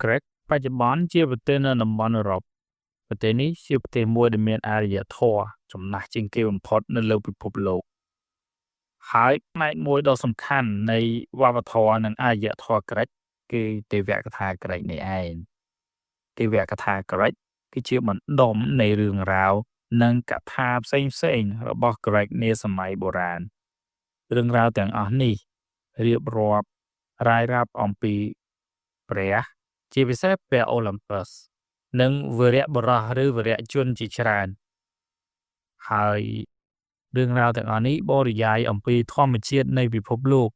ក្រិកបច្ចុប្បន្នជាប្រទេសនៅតំបន់អឺរ៉ុបប្រទេសនេះជាប្រទេសមួយដែលមានអរិយធម៌ចំណាស់ជាងគេបំផុតនៅលើពិភពលោកហើយផ្នែកមួយដ៏សំខាន់នៃវប្បធម៌និងអរិយធម៌ក្រិកគឺទេវកថាក្រិកនេះឯងទេវកថាក្រិកគឺជាបណ្ដុំនៃរឿងរ៉ាវនិងកថាផ្សេងៗរបស់ក្រិកនាសម័យបុរាណរឿងរ៉ាវទាំងអស់នេះរៀបរាប់រាយរាប់អំពីព្រះជាពិសេសព្រះអូឡ িম্ ពឹសនិងវីរបុរសឬវីរជនជាច្រើនហើយរឿងរ៉ាវទាំងអស់នេះបរិយាយអំពីធម្មជាតិនៃពិភពលោក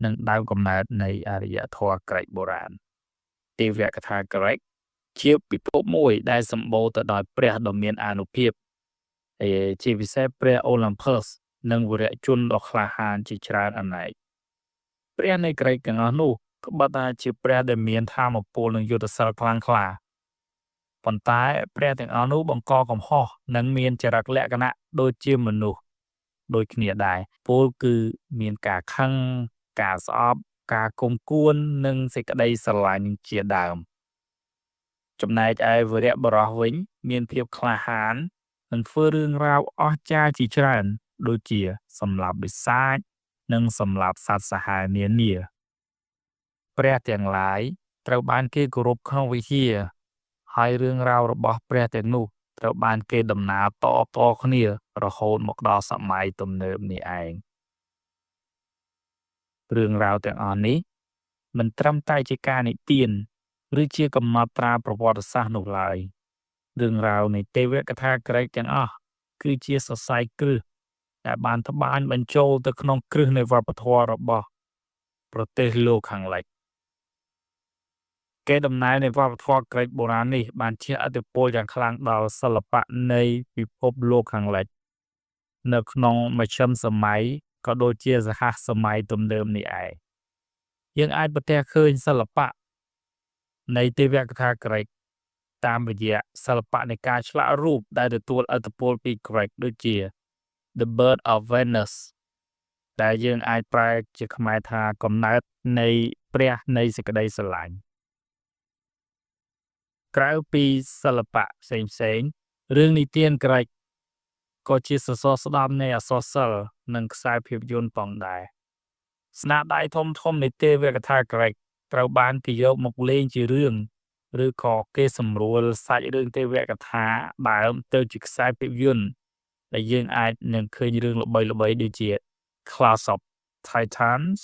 និងដើមកំណើតនៃអរិយធម៌ក្រិកបុរាណទេវកថាក្រិកជាពិភពមួយដែលសម្បូរទៅដោយព្រះដ៏មានអានុភាពជាពិសេសព្រះអូឡ িম্ ពឹសនិងវីរជនដ៏ក្លាហានជាច្រើនអនេកព្រះនៃក្រិកទាំងអស់នោះត្បិតថាជាព្រះដែលមានថាមពលនិងយុទ្ធសិល្ប៍ខ្លាំងក្លាប៉ុន្តែព្រះទាំងអស់នោះបង្កកំហុសនិងមានចរិតលក្ខណៈដូចជាមនុស្សដូចគ្នាដែរពោលគឺមានការខឹងការស្អប់ការគុំគួននិងសេចក្តីស្រឡាញ់ជាដើមចំណែកឯវីរបុរសវិញមានភាពក្លាហាននិងធ្វើរឿងរ៉ាវអស្ចារ្យជាច្រើនដូចជាសម្លាប់បិសាចនិងសម្លាប់សត្វសាហាវនានាព្រះទាំងឡាយត្រូវបានគេគោរពក្នុងវិហារហើយរឿងរ៉ាវរបស់ព្រះទាំងនោះត្រូវបានគេដំណាលតៗគ្នារហូតមកដល់សម័យទំនើបនេះឯងរឿងរ៉ាវទាំងអស់នេះមិនត្រឹមតែជាការនិទានឬជាកំណត់ត្រាប្រវត្តិសាស្ត្រនោះឡើយរឿងរ៉ាវនៃទេវកថាក្រិកទាំងអស់គឺជាសរសៃគ្រឹះដែលបានត្បាញបញ្ចូលទៅក្នុងគ្រឹះនៃវប្បធម៌របស់ប្រទេសលោកខាងលិចកេរដំណែលនៃវប្បធម៌ក្រិកបុរាណនេះបានជះឥទ្ធិពលយ៉ាងខ្លាំងដល់សិល្បៈនៃពិភពលោកខាងលិចនៅក្នុងមជ្ឈិមសម័យក៏ដូចជាសហសម័យទំនើបនេះឯងយើងអាចប្រទះឃើញសិល្បៈនៃទេវកថាក្រិកតាមរយៈសិល្បៈនៃការឆ្លាក់រូបដែលទទួលឥទ្ធិពលពីក្រិកដូចជា The Birth of Venus ដែលយើងអាចប្រែជាខ្មែរថាកំណើតនៃព្រះនៃសេចក្តីស្រឡាញ់ក្រៅពីសិល្បៈផ្សេងផ្សេងរឿងនិទានក្រិកក៏ជាសសរស្តម្ភនៃអក្សរសិល្ប៍និងខ្សែភាពយន្តផងដែរស្នាដៃធំធំនៃទេវកថាក្រិកត្រូវបានគេយកមកលេងជារឿងឬក៏គេសម្រួលសាច់រឿងទេវកថាដើមទៅជាខ្សែភាពយន្តដែលយើងអាចនឹងឃើញរឿងល្បីៗដូចជា Clash of Titans,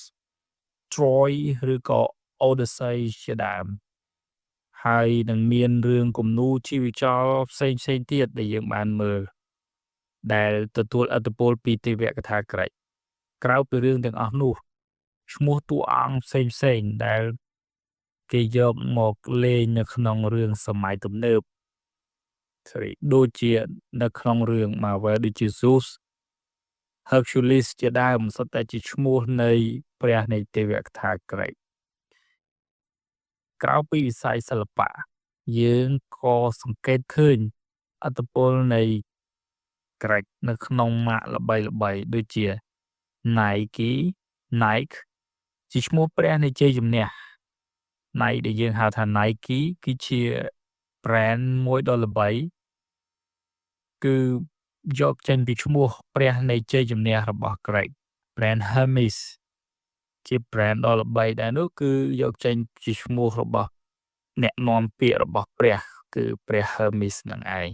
Troy ឬក៏ Odyssey ជាដើមហើយនឹងមានរឿងគំនូរជីវចលផ្សេងផ្សេងទៀតដែលយើងបានមើលដែលទទួលឥទ្ធិពលពីទេវកថាក្រិកក្រៅពីរឿងទាំងអស់នោះឈ្មោះតួអង្គផ្សេងផ្សេងដែលគេយកមកលេងនៅក្នុងរឿងសម័យទំនើប sorry ដូចជានៅក្នុងរឿង Marvel ដូចជា Zeus, Hercules ជាដើមសុទ្ធតែជាឈ្មោះនៃព្រះនៃទេវកថាក្រិកក្រៅពីវិស័យសិល្បៈយើងក៏សង្កេតឃើញឥទ្ធិពលនៃក្រិកនៅក្នុងម៉ាកល្បីៗដូចជា Nike, Nike ជាឈ្មោះព្រះនៃជ័យជំនះ Nike ដែលយើងហៅថា Nike គឺជា brand មួយដ៏ល្បីគឺយកចេញពីឈ្មោះព្រះនៃជ័យជំនះរបស់ Greek brand Hermes ជា brand ដ៏ល្បីដែរនោះគឺយកចេញជាឈ្មោះរបស់អ្នកនាំពាក្យរបស់ព្រះគឺព្រះ Hermes នឹងឯង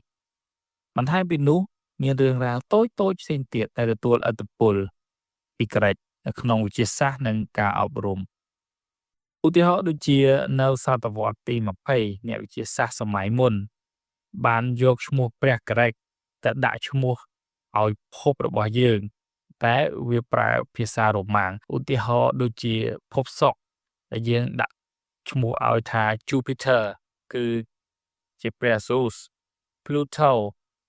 បន្ថែមពីនោះមានរឿងរ៉ាវតូចតូចផ្សេងទៀតដែលទទួលឥទ្ធិពលពីក្រិកនៅក្នុងវិទ្យាសាស្ត្រនិងការអប់រំឧទាហរណ៍ដូចជានៅសតវត្សទី20អ្នកវិទ្យាសាស្ត្រសម័យមុនបានយកឈ្មោះព្រះក្រិកទៅដាក់ឈ្មោះឲ្យភពរបស់យើងតែវាប្រើភាសារ៉ូម៉ាំងឧទាហរណ៍ដូចជាភពសុក្រដែលយើងដាក់ឈ្មោះឲ្យថា Jupiter គឺជាព្រះ Zeus, Pluto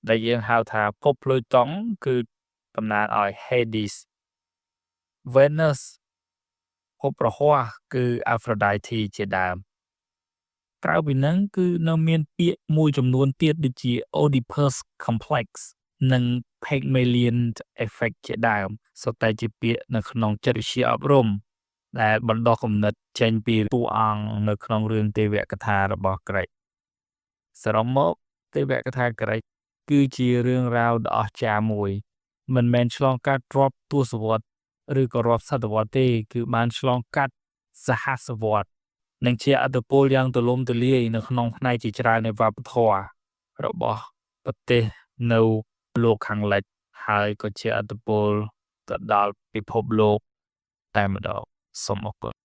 ដែលយើងហៅថាភពភ្លុយតុងគឺតំណាងឲ្យ Hades, Venus ភពព្រហស្បតិ៍គឺ Aphrodite ជាដើមក្រៅពីហ្នឹងគឺនៅមានពាក្យមួយចំនួនទៀតដូចជា Oedipus complex និង Pygmalion effect ជាដើមសុទ្ធតែជាពាក្យនៅក្នុងចិត្តវិទ្យាអប់រំ ដែលបណ្ដុះគំនិតចេញពីតួអង្គនៅក្នុងរឿងទេវកថារបស់ក្រិកសរុបមកទេវកថាក្រិកគឺជារឿងរ៉ាវដ៏អស្ចារ្យមួយ មិនមែនឆ្លងកាត់រាប់ទសវត្សរ៍ឬក៏រាប់សតវត្សទេ គឺបានឆ្លងកាត់សហស្សវត្សនិងជាឥទ្ធិពលយ៉ាងទូលំទូលាយនៅក្នុងផ្នែកជាច្រើននៃវប្បធម៌របស់ប្រទេសនៅលោកខាងលិច ហើយក៏ជាឥទ្ធិពលទៅដល់ពិភពលោកតែម្ដងសូមអរគុណ។